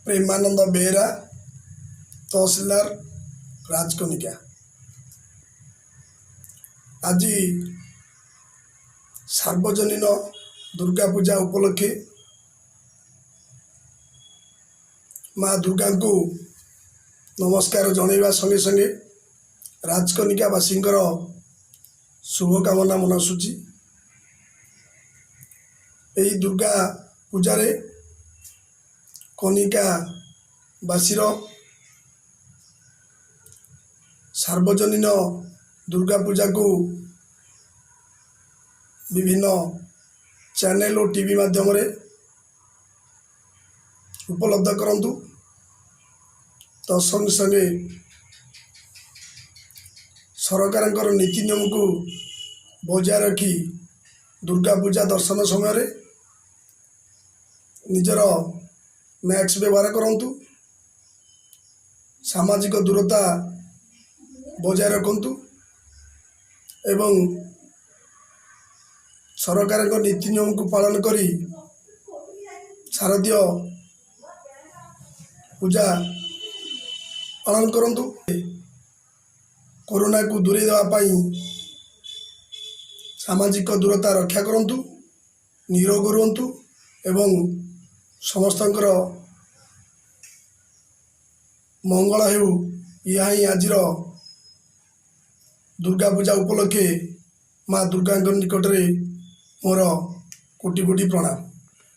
ପ୍ରେମାନନ୍ଦ ବେହେରା, ତହସିଲଦାର, ରାଜକନିକା। ଆଜି ସାର୍ବଜନୀନ ଦୁର୍ଗା ପୂଜା ଉପଲକ୍ଷେ ମା ଦୁର୍ଗାଙ୍କୁ ନମସ୍କାର ଜଣାଇବା ସଙ୍ଗେ ସଙ୍ଗେ ରାଜକନିକାବାସୀଙ୍କର ଶୁଭକାମନା ମନାସୁଛି। ଏହି ଦୁର୍ଗା ପୂଜାରେ କନିକାବାସୀର ସାର୍ବଜନୀନ ଦୁର୍ଗା ପୂଜାକୁ ବିଭିନ୍ନ ଚ୍ୟାନେଲ ଓ ଟିଭି ମାଧ୍ୟମରେ ଉପଲବ୍ଧ କରନ୍ତୁ। ତ ସଙ୍ଗେ ସଙ୍ଗେ ସରକାରଙ୍କର ନୀତି ନିୟମକୁ ବଜାୟ ରଖି ଦୁର୍ଗା ପୂଜା ଦର୍ଶନ ସମୟରେ ନିଜର ମାସ୍କ ବ୍ୟବହାର କରନ୍ତୁ, ସାମାଜିକ ଦୂରତା ବଜାୟ ରଖନ୍ତୁ ଏବଂ ସରକାରଙ୍କ ନୀତି ନିୟମକୁ ପାଳନ କରି ଶାରଦୀୟ ପୂଜା ପାଳନ କରନ୍ତୁ। କରୋନାକୁ ଦୂରେଇ ଦେବା ପାଇଁ ସାମାଜିକ ଦୂରତା ରକ୍ଷା କରନ୍ତୁ, ନିରୋଗ ରୁହନ୍ତୁ ଏବଂ ସମସ୍ତଙ୍କର ମଙ୍ଗଳ ହେଉ। ଏହା ହିଁ ଆଜିର ଦୁର୍ଗା ପୂଜା ଉପଲକ୍ଷେ ମା ଦୁର୍ଗାଙ୍କ ନିକଟରେ ମୋର କୋଟି କୋଟି ପ୍ରଣାମ।